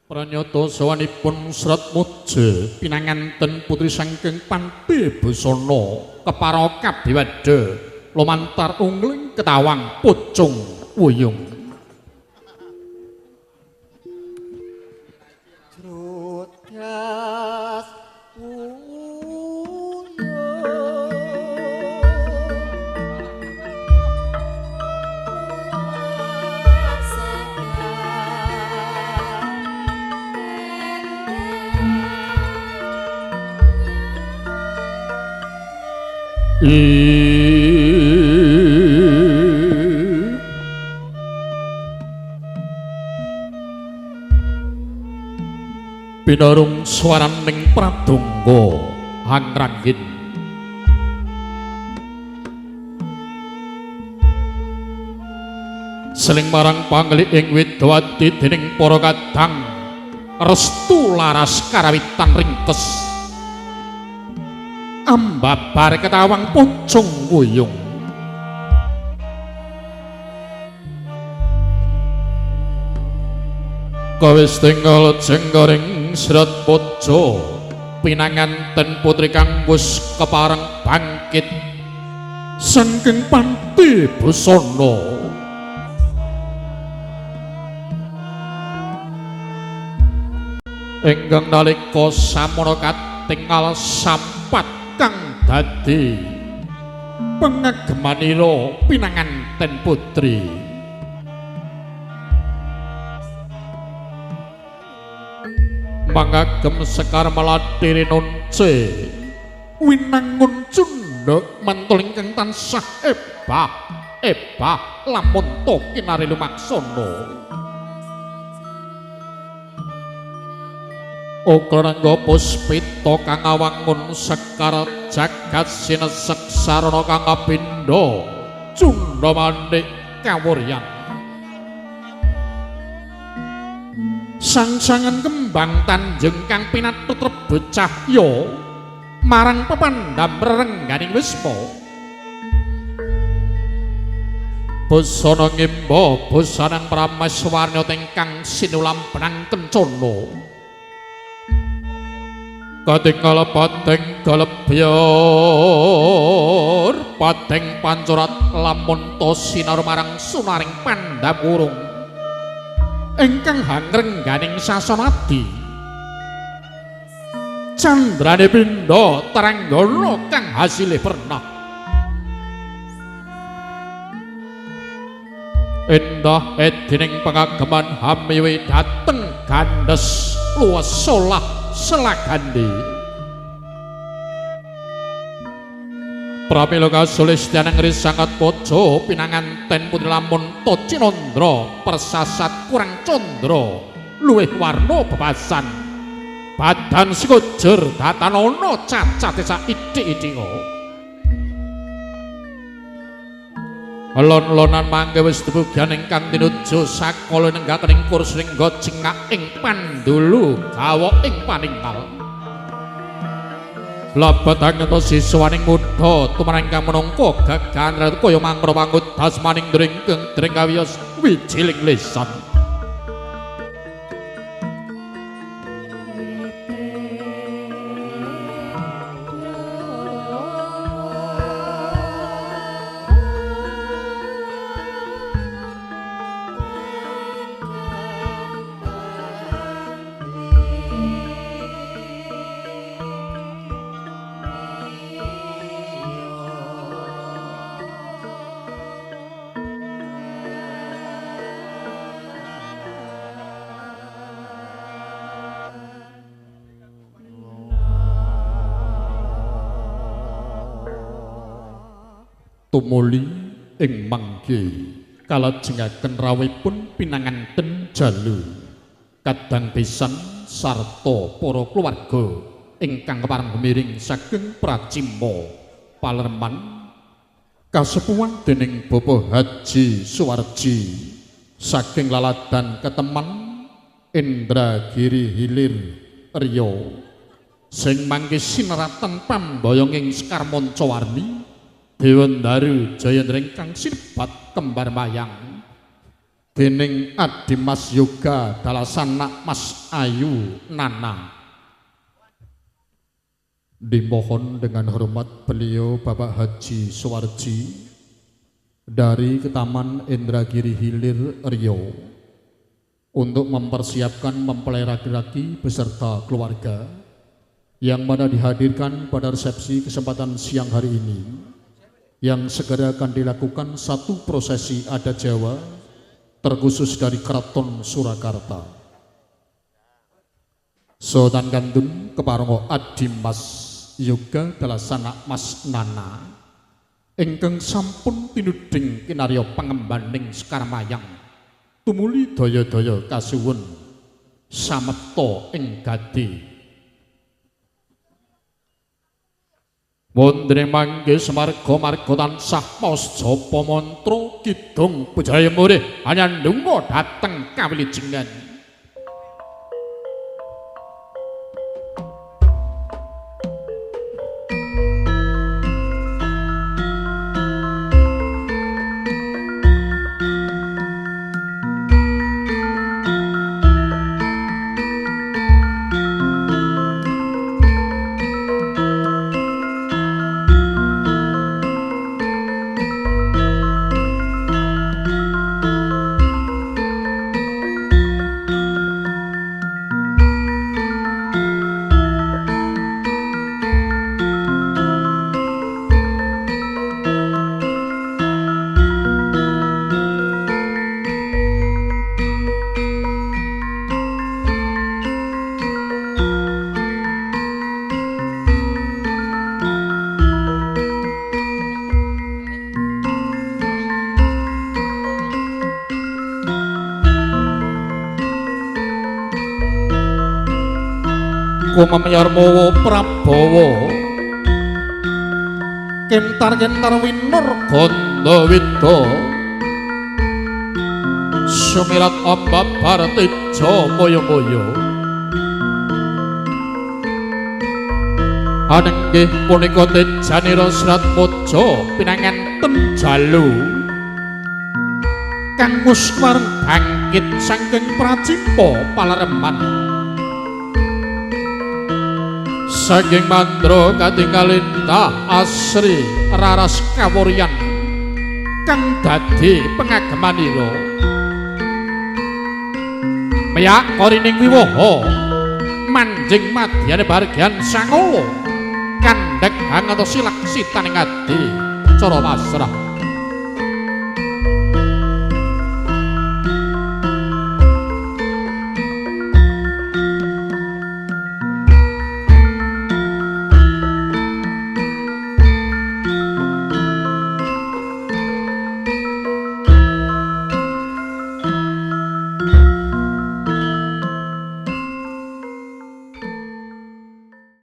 Pranyata sawanipun Serat Moja pinanganten putri saking Panti Busana kepara kabiwadha lumantar ungling ketawang pucung wuyung. Jrodas Pinarung swaraning pradonga hangrangin seling marang pangli ing widawati dening para kadang restu laras karawitan ringkes ambabar ketawang pucung wuyung. Kawis tinggal jenggoring Serat Moja pinanganten putri kang wis kepareng bangkit saking Panti Busana. Ingkang nalika samono katingal sampat kang dadi pengagemanira pinanganten putri. Mangagem sekar melati rinonce winangun cundhak mantul ingkang tansah ebah ebah lamun to kinari lumaksana. Uga rangga puspita kang awangun sekar jagat sinesek sarana kang kapindha cundha manik kawuryan. Sangsangan kembang tanjeng kang pinatut rebut cahya marang pepandham rerengganing wisma. Busana ngimba busanang prameswarna ingkang sinulampenang kencana. Katingal pateng galebyar pateng pancorat lamun to sinar marang sunaring pandham wurung ingkang hangrengganing sasanadi. Candrane pindha teranggana kang hasile pernah. Endah edining pengageman hamiwi dhateng gandhes luwes solah selagandhi. Pramila kasulistyaning Sangat Moja pinanganten putri lamun to cinandra persasat kurang candra luwih warna bebasan badan sikujur datanana cacate sak ithik-ithika. Lon-lonan mangke wis debugyan ingkang tinuju sakala nenggaken ing kursringga cengak ing pandulu gawok ing paningal. Lebet angeta siswaning mudha tumarang ingkang menangka gagahan kaya mangra pangudas maning dringkeng dring kawiyos wijiling lesan. Tumuli ing mangke kalajengaken rawuhipun pinanganten jalu kadang besan sarta para keluarga ingkang kepareng gumiring saking Pracima Palerman kasepuhan dening Bapak Haji Suwarji saking Laladan Keteman Indragiri Hilir Riau sing mangke sineratan pamboyong ing Sekar Mancawarni Dewandaru Jayendra ingkang sinebat kembar mayang. Dening Adimas Yoga dalasanak Mas Ayu Nana. Dimohon dengan hormat beliau Bapak Haji Suwarji dari Ketaman Indragiri Hilir Riau untuk mempersiapkan mempelai laki-laki beserta keluarga yang mana dihadirkan pada resepsi kesempatan siang hari ini yang segera akan dilakukan satu prosesi adat Jawa terkhusus dari Keraton Surakarta. Sotan kantun keparenga Adimas Yoga dalasanak Mas Nana ingkang sampun tinuding kinarya pangembaning Sekar Mayang tumuli daya-daya kasuwun samepta ing gade. Wonten mangke semarga marga tansah maos japa mantra kidung pujaya murih anyandunga dhateng kawilijengan. Kumamyar mawa Prabawa kentar-kentar winur gandawida sumirat ambabar teja maya-maya anenggih punika tejanira Serat Moja pinanganten jalu kang wis wareng bangkit saking pracimpa palareman. Saking mandra katingal endah asri raras kawuryan kang dadi pengagemanira meyak korining wiwaha manjing madyane bargyan sangala kandhek hangantos silaksitaning adi cara pasrah.